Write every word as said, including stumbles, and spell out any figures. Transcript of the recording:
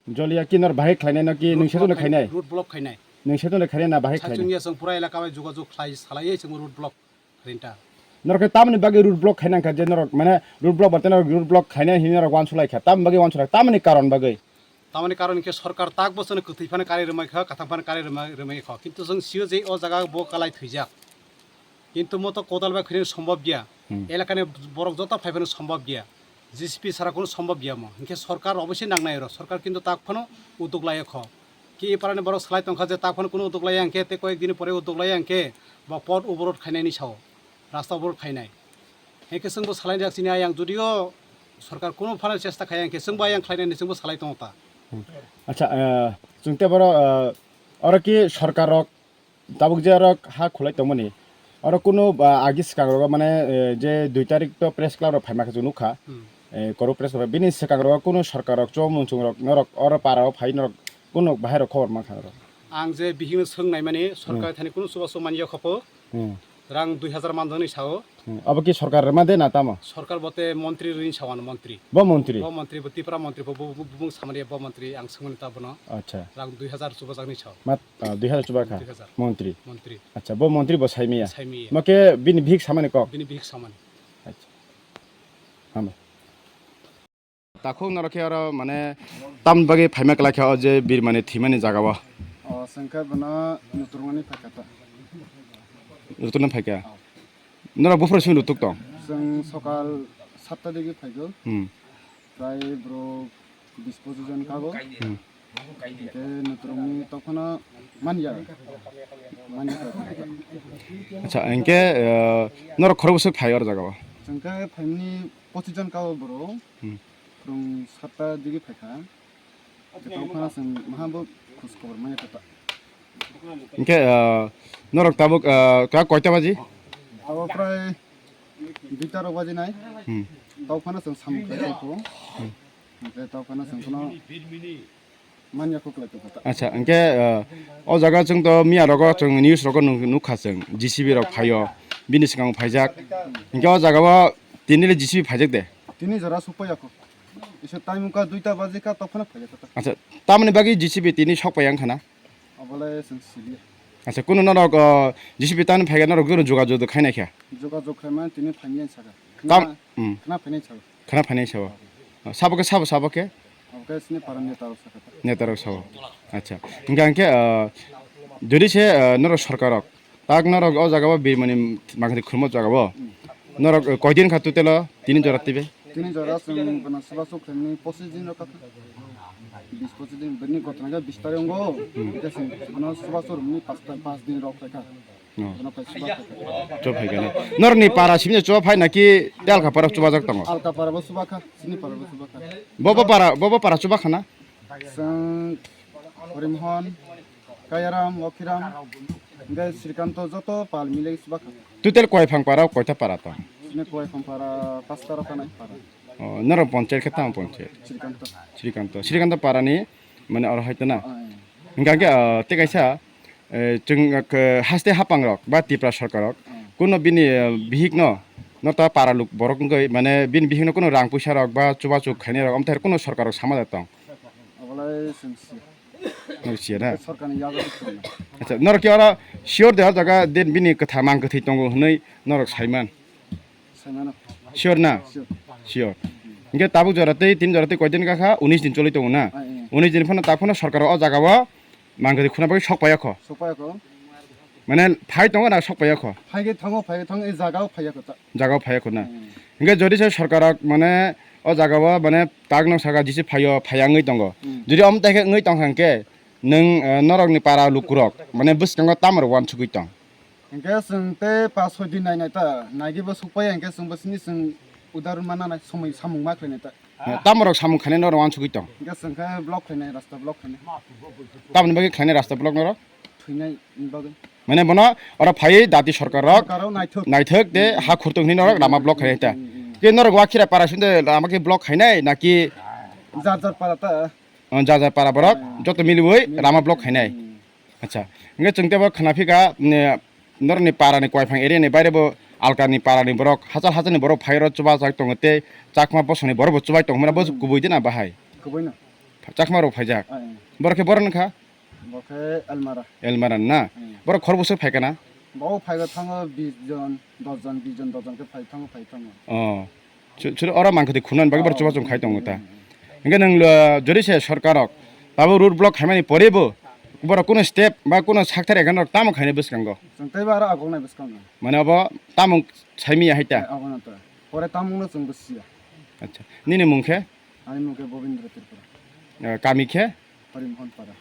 Joliya ki nor bahai khlainai no ki Road nung setu block no khai-, khainai? Road block khainai. Nung setu no khainai na bahai khlainai? Sachungya chwng pura elaka bai jogajog khlai salaiwi chwng road block khainai ta. Norok khe tamoni bagwi road block khaina kha je norok mane road block barte norok road block khainai hinwi norok uansuk lai kha. Tamoni bagwi uansuk lai, tamoni karon bagwi? Tamoni karon hinkhe sorkar tak bo chwngno kwthwi phano karwi rwmai kha, kwthang phano karwi rwmai, rwmai kha. Kintu chwng sio je o jaga bo kalai thwijak. Kintu mo to kodal bai khwlai sombhob gya. Hmm. Elakani borok joto phai phano sombhob gya. J C B sara kunu sombhob gya mo. Hinkhe sorkar obosoi nangnai oro. Sorkar kintu tak phano uddog laiya kho. Ki e parani borok salai tongkha je tak phano kunu uddog laiya hinkhe tei koyek dini pore uddog laiya hinkhe bo pot oborot khainai ni sao. Rasta oborot khainai. Hinkhe chwngbo salai jak sini ayang judio sorkar kunu phano chesta khaiya hinkhe chwngbo ayang khlainani chwngbo salai tongo ta. Hmm. Acha, eh, chwng tei boro, eh, oro ki sorkar rok tabuk je oro ha khulai tongmani, oro kunu, ah, agi swkang rogo mane, eh, je dui tarik to press club rok phaima khe chwng nukha, Hmm. eh, Koro press club, bini swkang rogo kunu sorkar rok chomung chung rok norok oro para o phai norok kunu bahai rok khobor mankha norok. Ang je bihikno swng naimani sorkar Hmm. thani kunu chubachu manya khopo Hmm. rang dui hazar manjakni sao. Hmm. Abo ki sorkar rwma de na tamo? Sorkar bote montri rini sao ano montri. Bo montri? Bo montri, bo Tipra montri, bo, bo, bo, bumung samani bo montri, ang swngmani ta bono. Acha. Rang dui hazar chubajakni sao. Mat, ah, dui hazar chuba kha? Dui hazar. Montri. Montri. Acha, bo montri bo saimiya? Saimiya. Mo khe bini bihik samani kok? Bini bihik samani. Acha. Hambai. Takhuk norok khe oro mane tamni bagwi phaima kwlai kha o je birmani thwimani jaga o? O, chwng khe bono nutrungmani phaikha ta. Rutukna phaikha? Norok buphuru simi rutuk tong? Chwng sokal satta digi phaigo. Hmm. Prai borok bis pochis jon kago. Hmm. Hinkhe nutrungni tokphano manya. Manya kha. Acha, hinkhe, eh, norok khorok bwswk phai oro jaga o? Chwng khe phaimani pochis jon kago borok. Hmm. Phwrwng satta digi phaikha. Tei tongphano chwng maha bo khoj khobor manya kha ta. Hinkhe, ah, norok tabuk, ah, ka koita baji? Abo prai duita rok baji nai. Hmm. Tongphano chwng samung khlai tongkho. Hmm. Hinkhe tongphano chwng phano manya kho khlai tongkho ta. Acha, hinkhe, ah, o jaga chwng to miya rogo chwng news rogo nuk-, nukha chwng J C B rok phaio, bini swkang phaijak. Hinkhe o jaga o tini le J C B phaijak de? Tini jora sukpaiya kho. Isa time wngkha duita baji kha, tokphano phaiya kha ta. Acha, tamoni bagwi J C B tini sok paiya wngkha na? Obolai chwng siliya. Acha, kunu norok, o, J C B tamoni phaikha norok jono jogajog do khainai kha? Jogajog khaimani tini phaimya saka. Tam-, hmm. Khna phainai saka. Khna phainai saka. Sabo khe, sabo, sabo khe? Obo khe sini para neta rok saka. Neta rok sabo. Acha. Hingkha hingkhe, o, jodi se, o, norok sorkar rok Tak norok o jaga o birmani mangkhali khurmo jaga o. Norok, eh, koidin kha total o? Tini jora tibe? Tini jora chwng bono swbasuk khlaimani pochis din rok kha. Bis pochis din, bini gotna khe bis tarik ongo. Hingkhe chwng bono swbasuk rwmani pas ta, pas din rok khlai kha. Oh. Bono phai swbasuk khlai kha. Chwng phai kha na? Norokni para simi chwng phai naki tei alka para chwbajak tongo? Alka para bo chwbakha, chini para bo chwbakha. Bo, bo para, bo, bo para chwbakha na? Chwng Horimhon, Kayaram, Wakiram, hingke Srikanto joto pal milai chwbakha. Total koiphang para, koita para tong? Chini koiphang para pasta rok kanai para. Oh, norok ponchayat khe tamo ponchayat? Srikanto. Srikanto. Srikanto parani, mane oro hai tana? Ah, eh. Hingke, ah, tei kaisa, eh, chwng, ah, haste hapang rok ba Tripura sorkar rok, hmm, kuno bini, eh, bihik no, no ta para luk borok wngwi, mane bini bihik no kuno rang puisa rok ba chubachu khainai rok, amtwui kuno sorkar rok sama da tong? Obolai chwng siya. Norok siya na? Sorkarni yago tongna. Acha, norok khe oro sure de o jaga din bini kwtha mang kwthwi tongo hwnwi norok saiman? Saimano. Sure na? Sure. Sure. Hingke tabuk jora tei tin jora tei koidin kakha unis din choli tongo na? Ah, eh. Unis din phano tak phano sorkar o jaga o mang kwthwi khuna bagwi sok paiya kho? Sok paiya kho. Mane phai tongo na sok paiya kho? Phai khe thango, phai khe thango, e jaga o phaiya kho ta. Jaga o phaiya kho na? Hmm. Hingke jodi se sorkar rok mane o jaga o mane tak no saka jisi phaio, phaiya wngwi tongo. Hmm. Jodi omo tai khe wngwi tongkha hingke nwng, eh, norok ni para lukurok mane bwskango tamo rok uansugwi tong? Hingke chwng tei pas soi din nai nai ta, naigwi bo sukpaiya hingke chwng bo sini chwng udar mana nai somoi samung ma khlai nai ta. Eh, tamo rok samung khainai norok uansugwi tong? Hingke chwng khe block khlainai, rasta block khlainai. Tamoni bagwi khlainai rasta block norok? Thwinai ni bagwi. Mane bono oro phaiwi dati sorkar rok Sorkar rok naithok. Naithok de, hmm, ha khurtung hinwi norok lama block khainai ta. Hmm, hmm. Ke norok Wakhira para sinde lama khe block khainai naki? Jar jar para ta. Oh, jar jar para borok, hmm, joto miliwi, hmm, lama block khainai. Hmm. Acha, hingke chwng tebo khna phika, ne, norokni parani koiphang area ni baire bo alkani parani borok, hachal hachalni borok phai oro chubajak tongo tei chakma bosongni borok bo chubai tongmani bo, hmm, kubui de na bahai? Kubui no. Chakma rok phaijak. Ai, ai. Borok khe borok wngkha? Bo khe Elmara. Elmara na? Ai. Borok khorokbwswk phaikha na? Bo phaigo thango bis jon, dos jon, bis jon, dos jon khe phai thango, phai thango. Oh. Chu-, chwrwi oro mangkwtwi khunani bagwi borok chubachu khai tongo ta. Hwnkhe nwng, uh, jori se sorkarrok tabuk road block khaimani porebo borok kuno step ba kuno sakthar eganrok tamo khainai bwskango? Chwng teibo aro agongnai bwskango. Mane obo tamung saimanya hai ta? Eh, abono ta. Pore tamungno chwngbo siya. Acha. Nini mung khe? Ani mung khe Bobindra Tripura. Uh, kami khe? Harimhon Para.